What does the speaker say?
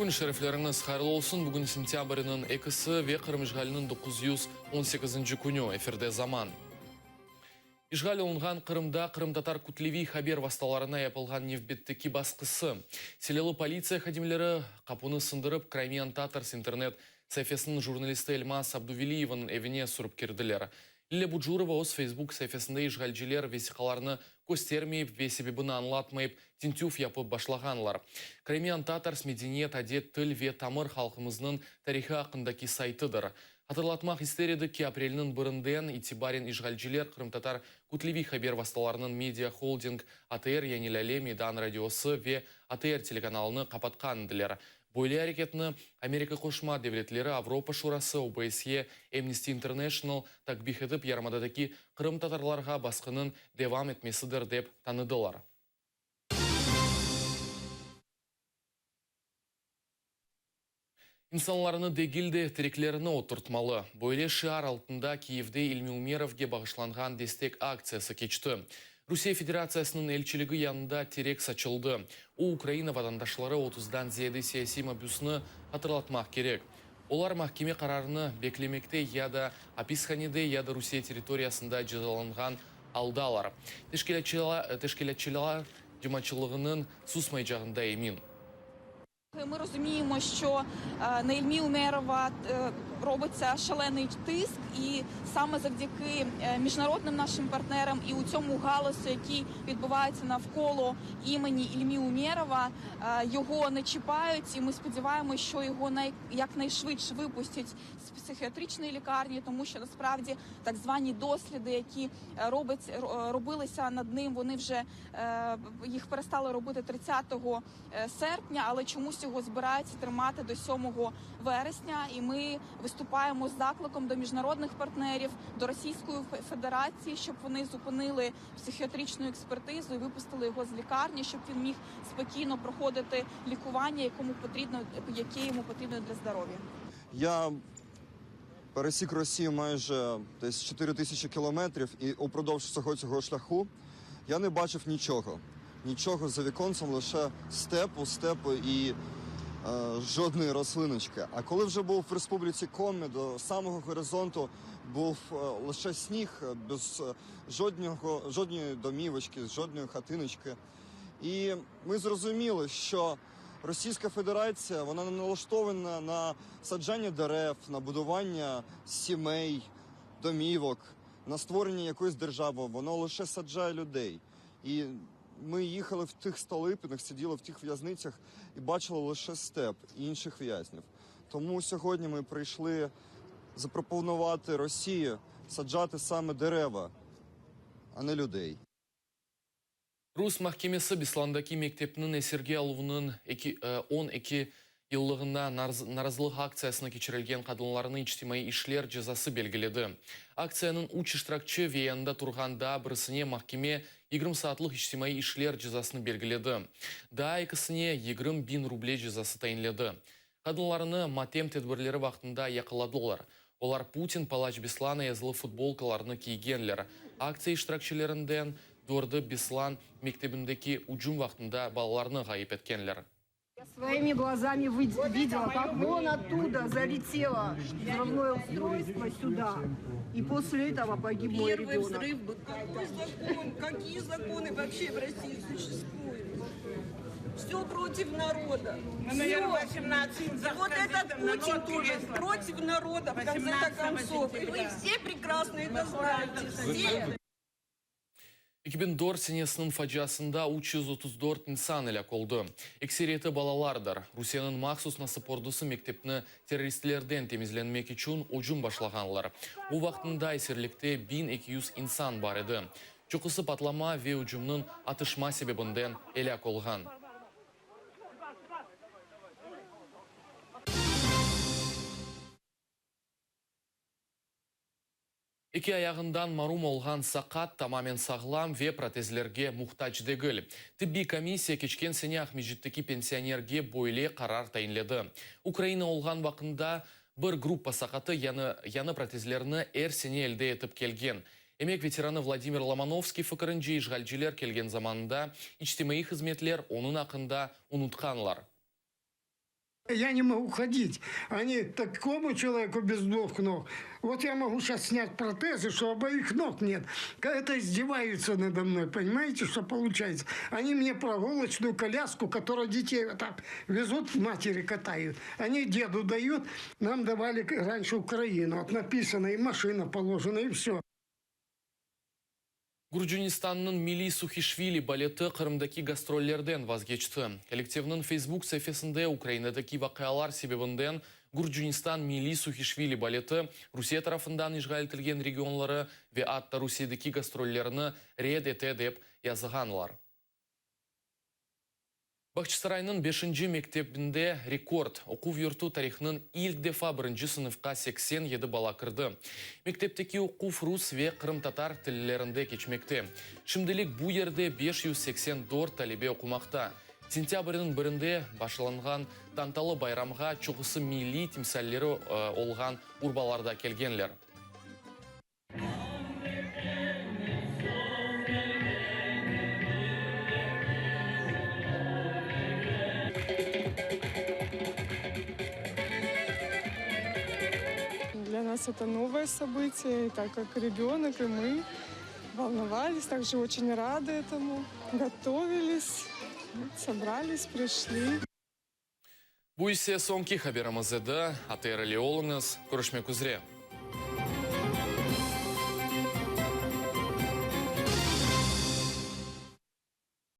Kün şerefleriñiz hayırlı olsun! Bugün sentâbrniñ ekisi ve Qırım işğaliniñ 918-nci künü. Efirde Zaman. İşğal olunğan Qırımda qırımtatar kütleviy haber vastalarına yapılğan nevbetteki basqısı. Silâlı politsiya hadimleri qapunı sındırıp, Crimean Tatars internet saifesiniñ jurnalisti Elmaz Abduveliyevniñ evine sürip kirdiler. Lilâ Bucurova öz Facebook saifesinde işğalciler vesiqalarnı köstermeyip ve sebebini añlatmayıp tintüv yapıp başlağanlar. Crimean Tatars medeniyet, adet, til ve tamır halqımıznıñ tarihı aqqındaki saytıdır. Hatırlatmaq ister edik ki, aprelniñ birinden itibaren işğalciler qırımtatar kütleviy haber vastalarınıñ media holding ATR yani Lâle Meydan radiosı ve ATR telekanalını qapatqan ediler. Böyle areketni Amerika Qoşma Devletleri, Avropa Şurası, OBSE, Amnesty International takbih etip, yarımadadaki qırımtatarlarğa basqınıñ devam etmesidir dep tanıdılar. İnsanlarnı degil de, tereklerni oturtmalı. Böyle şiar altında Kiyevde İlmi Umerovge bağışlanğan destek aktsiyası keçti. Rusiye Federatsiyasınıñ elçiligi yanında terek saçıldı. O, Ukraina vatandaşları otuzdan ziyade siyasiy mabüsni hatırlatmaq kerek. Olar mahkeme qararını beklemekte ya da apishanede, ya da Rusiye territoriyasında cezalanğan aldalar. Teşkilâtçılar cemaatçılığınıñ susmaycağında emin. Ми розуміємо, що на Ільмі Умерова робиться шалений тиск, і саме завдяки міжнародним нашим партнерам і у цьому галасу, який відбувається навколо імені Ільмі Умєрова, його не чіпають, і ми сподіваємося, що його якнайшвидше випустять з психіатричної лікарні, тому що насправді так звані досліди, які робилися над ним, вони вже їх перестали робити 30 серпня, але чомусь його збираються тримати до 7 вересня. І ми виступаємо з закликом до міжнародних партнерів, до Російської Федерації, щоб вони зупинили психіатричну експертизу і випустили його з лікарні, щоб він міг спокійно проходити лікування, якому потрібно, яке йому потрібно для здоров'я. Я пересік Росію майже десь 4 тисячі кілометрів, і упродовж всього цього шляху я не бачив нічого. Нічого за віконцем, лише степу, степу і жодної рослиночки. А коли вже був в республіці Комі, до самого горизонту був лише сніг, без жодної домівочки, жодної хатиночки. І ми зрозуміли, що Російська Федерація, вона не налаштована на саджання дерев, на будування сімей, домівок, на створення якоїсь держави. Воно лише саджає людей. І ми їхали в тих Столипінах, сиділи в тих в'язницях і бачили лише степ і інших в'язнів. Тому сьогодні ми прийшли запропонувати Росії саджати саме дерева, а не людей. Rus mahkemesi Beslandaki mektepniñ esirge aluvınıñ 12 yıllığında narazılıq aktsiyasını keçirilgen qadınlarnı içtimaiy işler cezası belgiledi. Aktsiyanıñ üç iştirakçi ve yanında turğan daa birisine mahkeme 20 saatlıq içtimaiy işler cezasını belgiledi. Daa ekisine 20 biñ ruble cezası tayinledi. Qadınlarnı matem tedbirleri vaqtında yaqaladılar. Olar Putin palaç Beslana yazılı futbolkalarnı kiygenler. Aktsiya iştirakçilerinden dördü Beslan mektebindeki ücüm vaqtında balalarnı ğayıp etkenler. Я своими глазами видела, как вон оттуда залетело взрывное устройство сюда. И после этого погиб мой Первый ребенок. взрыв был. Какой закон? Какие законы вообще в России существуют? Все против народа. Мы, Все. 18 И вот этот Путин тоже против народа, в конце концов. И вы все прекрасно это знаете. Все. 2004 senesiniñ faciasında 334 insan elâk oldı. Ekseriyeti balalardır. Rusiyeniñ mahsus nasıp ordusı mektepni terroristlerden temizlenmek içün ücüm başlağanlar. O vaqtında esirlikte 1200 insan bar edi. Çoqusı patlama ve ücümniñ atışma sebebinden elâk olğan. Eki ayağından marum olğan saqat tamamen sağlam ve protezlerge muhtac degil. Tibbiy komissiya keçken sene Aqmescitteki pensionerge böyle qarar tayinledi. Ukraina olğan vaqtında bir gruppa saqatı yañı protezlerni er sene elde etip kelgen. Emek veteranı Vladimir Lomanovskiy fikirince, işğalciler kelgen zamanında içtimaiy hızmetler onıñ aqqında unutqanlar. Я не могу ходить. Они такому человеку без двух ног. Вот я могу сейчас снять протезы, что обоих ног нет. Это издеваются надо мной, понимаете, что получается? Они мне прогулочную коляску, которую детей вот так везут, матери катают. Они деду дают, нам давали раньше Украину. Вот написано, и машина положена, и все. Gürcistannıñ milliy Suhişvili baleti Qırımdaki gastrollerden vazgeçti. Kollektivniñ Facebook saifesinde Ukrainadaki vaqialar sebebinden Gürcistan milliy Suhişvili baleti Rusiye tarafından işğal etilgen regionları ve atta Rusiyedeki gastrollerini red ete dep yazğanlar. Bağçasaraynıñ beşinci mektebinde rekord. Oquv yurtu tarihınıñ ilk defa birinci sınıfqa 87 bala kirdi. Mektepteki oquv rus ve qırımtatar tillerinde keçmekte. Şimdilik bu yerde 584 talebe oqumaqta. Sentâbrniñ birinde başlanğan tantanalı bayramğa çoqusı milliy timsalleri olğan urbalarda kelgenler. Для нас это новое событие, и так как ребенок, и мы волновались, также очень рады этому, готовились, вот, собрались, пришли. Bu ise soñki haberimiz edi. ATR ile oluñız. Körüşmek üzere.